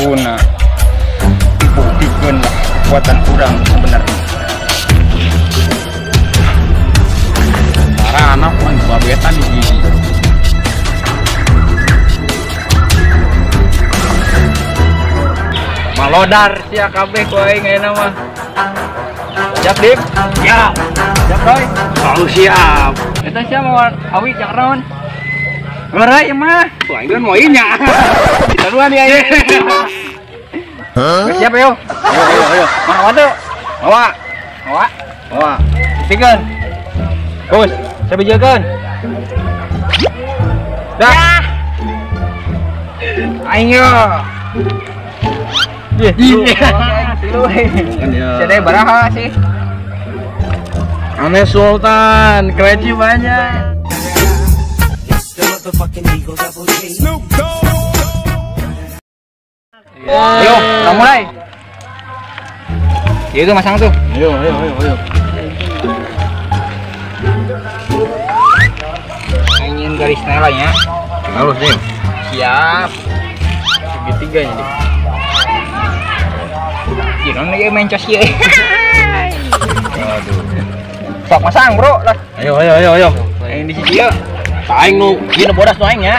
Waktuna dibuktikeun lah kekuatan urang sebenarnya. Para anak mah babetan di gigi. Malodar sia kabeh ku aing ayeuna mah. Siap, Dim? Siap. Siap, Roy? Selalu siap. Eta sia mau awi cak naon? Geura ieu mah. Wah, aing mau inya. Kita duluan ya aing. Hah? Siap ayo. Ayo ayo ayo. Mawa tuh. Mawa. Mawa. Mawa. Buktikan. Bos, saya bijakan. Dah. Aing yo. Iya, iya. Baraha sih. Aneh Sultan, kelinci banyak. Ayo, kita mulai. Itu masang tuh. Ayo, ayo, ayo, ayo. Ingin garis nelanya. Halus nih. Siap. Segitiganya nih. Gimana nih main cos ya? Aduh. Sok masang bro lah. Ayo ayo ayo ayo. Yang di sisi ya. Aing nu ieu bodas nu aing nya.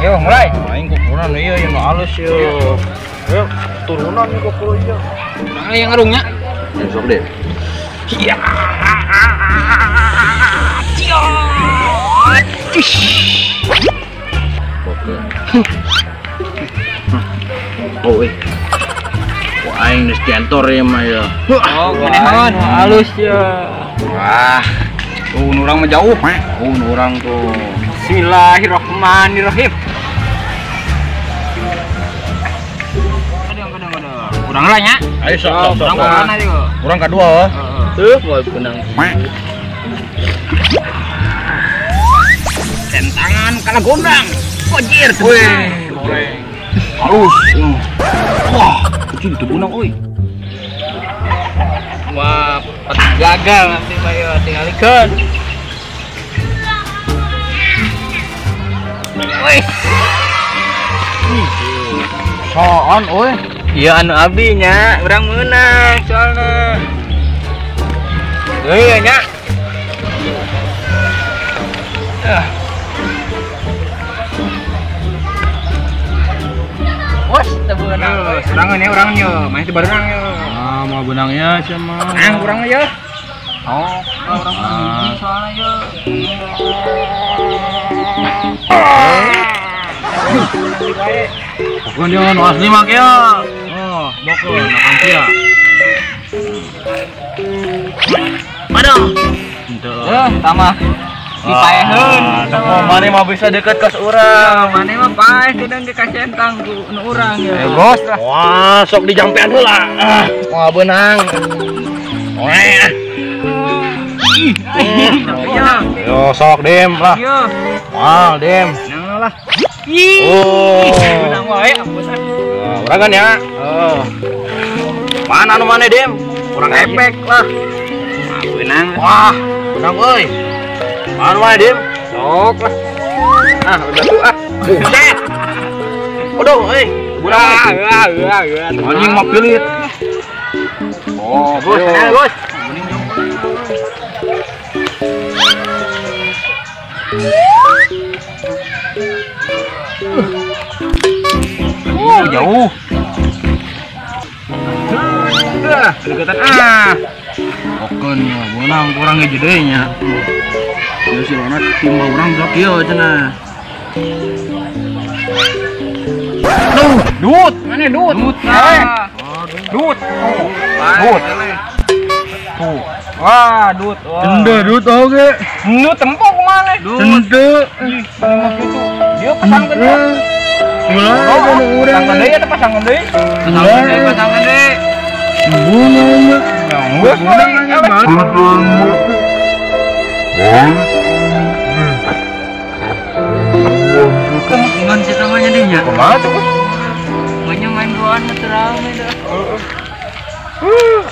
Ayo mulai. Aing kukuran ieu ieu nu halus ieu. Ayo turunan kuku ieu. Nah, yang ngarungnya. Sok deh. Iya. Oke. Oh, eh. Aing geus gentor ya mah ya. Oh, manehan halus ya. Wah. Tuh nu urang mah jauh. Oh, nu urang tuh. Bismillahirrahmanirrahim. Kadang kadang kadang. Urang lah nya. Ayo sok sok. Urang aja. Urang kadua. Tuh, moal benang. Tentangan kana gondang. Kojir. Weh, goreng. Halus. Wah, kucing teu benang euy. Wah, gagal nanti Pak yo tingalikeun. Wih. Soon euy. Iya anu abdi nya, urang meunang soalna. Euy nya. Wes, teu beunang. Serangan ya urang yo, main teu berenang yo. Ah, mau benangnya sia mah. Ah, urang yo. Oh, urang hiji soalna yo. Pokoknya nu asli mah kieu. Oh, bokeun akan sia. Aduh. Henteu. Eh, tambah. Dipaeheun. Ah, mane mah bisa deket ka urang. Mane mah paeh kedeung ge kasentang ku nu urang ya. Bos lah. Wah, sok dijampean heula. Ah, moal beunang. Weh. Ih, yo sok dem lah. Moal dem. Nang lah. Ih. Oh. Beunang wae ampun ah. Urang kan ya. Oh. Mana nu mane dem? Urang efek lah. Wah, beunang. Wah, beunang euy. Mana wae dem? Sok lah. Ah, udah tuh ah. Buset. Aduh, euy. Budak. Anjing mah pilit. Oh, bos, ayo bos. Oh, jauh. Udah, kedekatan ah. Okeun ya, beunang kurang hiji deui nya. Ya si Lona timba urang sok ieu cenah. Duh, dut, mana dut? Dut. Dut. Dut. Tuh. Wah, dut. Henteu dut oge. Nu tempo kumaha? Henteu. Dia pasangkeun deui. Ulah, urang pasangkeun deui eta pasangkeun deui. Pasangkeun deui, pasangkeun deui. Bunga. Geus Ngan si tamanya dinya. Kumaha tuh? Banyak main duaan mah rame dah.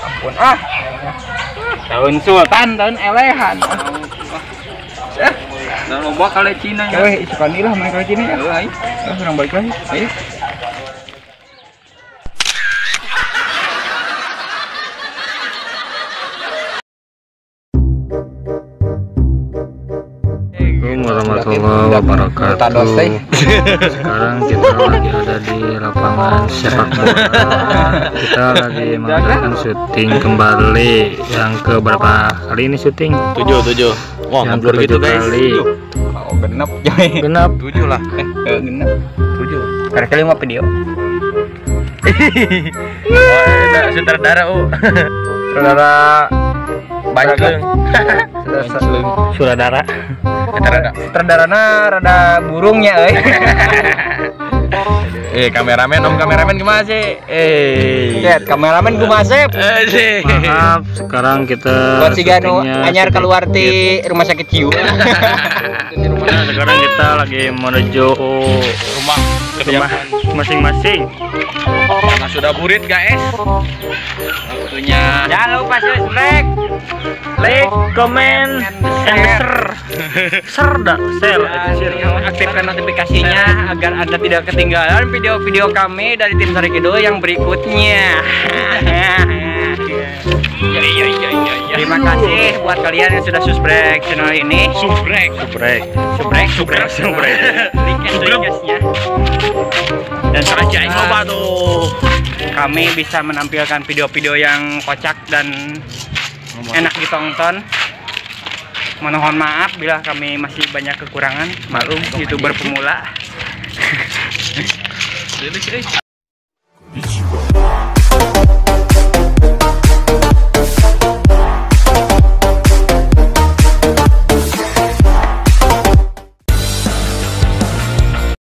Ampun ah. Tahun Sultan, tahun elehan. Nah, loba kali Cina ya. Eh, isukan lah main kali Cina ya. Ayo, ayo, orang balik lagi. Ayo. warahmatullahi wabarakatuh. Sekarang kita lagi ada di lapangan sepak bola. Kita lagi mengadakan syuting kembali. Yang ke berapa kali ini syuting? 7. Wah, yang ngeblur gitu guys. Kali. Oh, genep. Genep 7 lah. Genep 7. Kali-kali 5 video. Oh, sutradara Sutradara Bancleng. Sutradara. Sutradarana rada burungnya euy. Kameramen, om kameramen gimana sih? Lihat kameramen kumaha sep? Maaf, sekarang kita buat si Ganu anyar keluar di rumah sakit jiwa. Nah, sekarang kita lagi menuju rumah masing-masing. Karena sudah burit guys. Waktunya. Jangan lupa subscribe, like, comment, and share. Share dah, share. Aktifkan notifikasinya agar Anda tidak ketinggalan video-video kami dari tim Sari Kidul yang berikutnya. Terima kasih buat kalian yang sudah subscribe channel ini. Subscribe. Like-nya. Dan semoga kami bisa menampilkan video-video yang kocak dan enak ditonton. Mohon maaf bila kami masih banyak kekurangan, maklum YouTuber pemula.